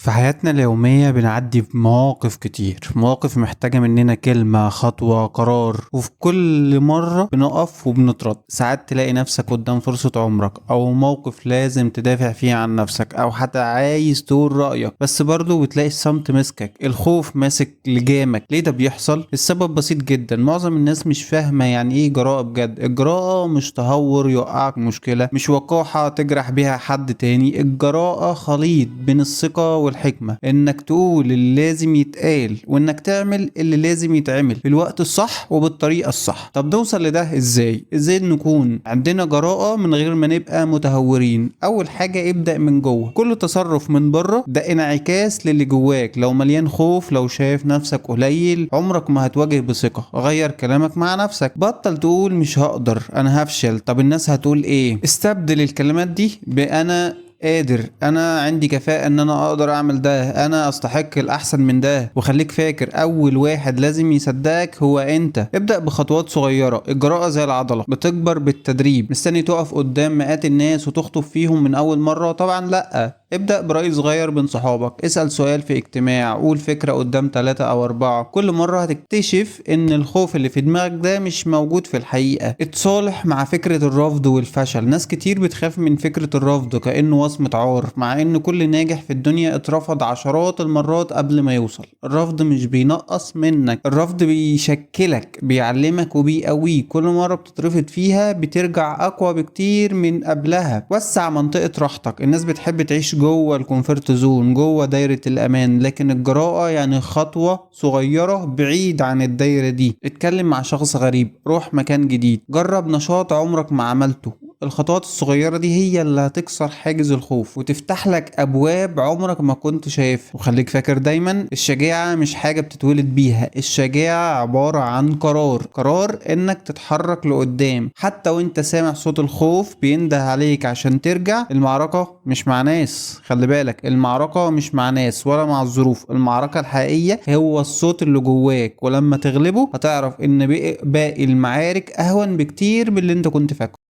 في حياتنا اليومية بنعدي بمواقف كتير، مواقف محتاجة مننا كلمة، خطوة، قرار، وفي كل مرة بنقف وبنترد. ساعات تلاقي نفسك قدام فرصة عمرك أو موقف لازم تدافع فيه عن نفسك أو حتى عايز تقول رأيك، بس برضه بتلاقي الصمت ماسكك، الخوف ماسك لجامك. ليه ده بيحصل؟ السبب بسيط جدا، معظم الناس مش فاهمة يعني ايه جراءة بجد. الجراءة مش تهور يوقعك مشكلة، مش وقاحة تجرح بيها حد تاني. الجراءة خليط بين الثقة والحكمة، انك تقول اللي لازم يتقال وانك تعمل اللي لازم يتعمل في الوقت الصح وبالطريقة الصح. طب نوصل لده ازاي؟ ازاي نكون عندنا جراءة من غير ما نبقى متهورين؟ اول حاجة، ابدأ من جوه. كل تصرف من بره ده انعكاس للي جواك. لو مليان خوف، لو شايف نفسك قليل، عمرك ما هتواجه بثقة. غير كلامك مع نفسك، بطل تقول مش هقدر، انا هفشل، طب الناس هتقول ايه. استبدل الكلمات دي بانا قادر، انا عندي كفاءة ان انا اقدر اعمل ده، انا استحق الاحسن من ده. وخليك فاكر، اول واحد لازم يصدقك هو انت. ابدأ بخطوات صغيرة. الجراءة زي العضلة، بتكبر بالتدريب. مستني تقف قدام مئات الناس وتخطب فيهم من اول مرة؟ طبعا لا. ابدأ برأي صغير بين صحابك، اسأل سؤال في اجتماع، قول فكرة قدام 3 أو 4. كل مرة هتكتشف إن الخوف اللي في دماغك ده مش موجود في الحقيقة. اتصالح مع فكرة الرفض والفشل. ناس كتير بتخاف من فكرة الرفض كأنه وصمة عار، مع إن كل ناجح في الدنيا اترفض عشرات المرات قبل ما يوصل. الرفض مش بينقص منك، الرفض بيشكلك، بيعلمك وبيقويك. كل مرة بتترفض فيها بترجع أقوى بكتير من قبلها. وسع منطقة راحتك. الناس بتحب تعيش جوه ال comfort zone، جوه دايرة الأمان، لكن الجراءة يعني خطوة صغيرة بعيد عن الدايرة دي. اتكلم مع شخص غريب، روح مكان جديد، جرب نشاط عمرك ما عملته. الخطوات الصغيرة دي هي اللي هتكسر حاجز الخوف وتفتح لك أبواب عمرك ما كنت شايفها. وخليك فاكر دايما، الشجاعة مش حاجة بتتولد بيها، الشجاعة عبارة عن قرار، قرار انك تتحرك لقدام حتى وانت سامع صوت الخوف بينده عليك عشان ترجع. المعركة مش مع ناس، خلي بالك، المعركة مش مع ناس ولا مع الظروف، المعركة الحقيقية هو الصوت اللي جواك، ولما تغلبه هتعرف ان باقي المعارك اهون بكتير من اللي انت كنت فاكره.